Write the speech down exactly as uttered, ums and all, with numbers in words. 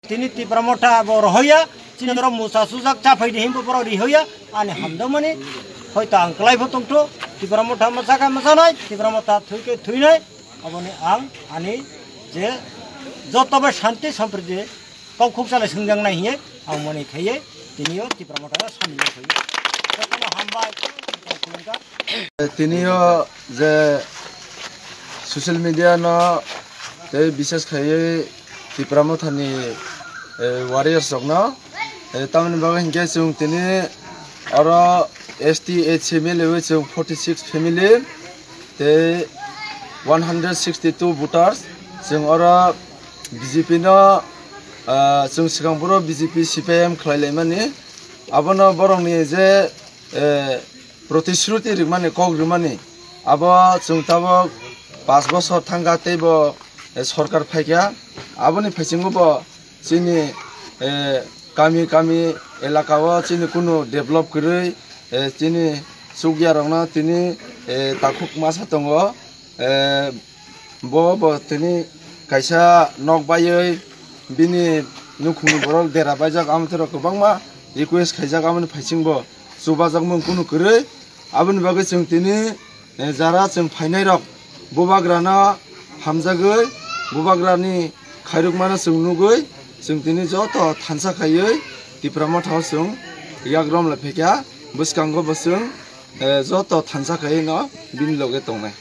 Tini Tipra Motha bo rohoya, chini oro musa sujak chaphai di himbo borok rihoya, ani hamdamani, hoito ang kwlai bo tongtho, Tipra Motha mwsakha mwsanai, Tipra Motha thuikhe thuinai, aboni ang ani je joto bai shanti sampriti kok khuk salai swngjak nai hiye, ang mani khaiye, tini o Tipra Motha samil khai. Jotono hambai, khulumkha. Tini o je social media no tei bises khaiye Tipra Motha ni, eh, warriors rok no, eh, tamoni bagwi hinkhe chwng tini oro S T H C mili wi chwng forty six family tei one hundred sixty two voters chwng oro B J P no, ah, chwng swkang phuru B J P C P I M khlai lai mani. Abono borok ni je, eh, protishruti rimani, kok rimani, abo chwng tabok pash bosor thangkha tei bo, eh, sorkar phaikha. Aboni phaisingo bo chini, eh, kami kami elaka o chini kunu develop kwrwi, eh, chini chukya rokno tini, eh, takhuk masa tongo. Eh, bo bo tini kaisa nok baiwi bini nukhungni borok dera baijak, amtwrok kwbangma request khaijak, amoni phaisingo chubajakmung kunu kwrwi. Aboni bagwi chwng tini, eh, jara chwng phainairok bubagrano hamjagwi, bubagrani khairokmano chwng nugwi, chwng tini joto thansa khaiwi Tipra Motha o chwng yagram lai phaikha. Bwskango bo chwng, eh, joto thansa khaiwi no bini loge tongnai.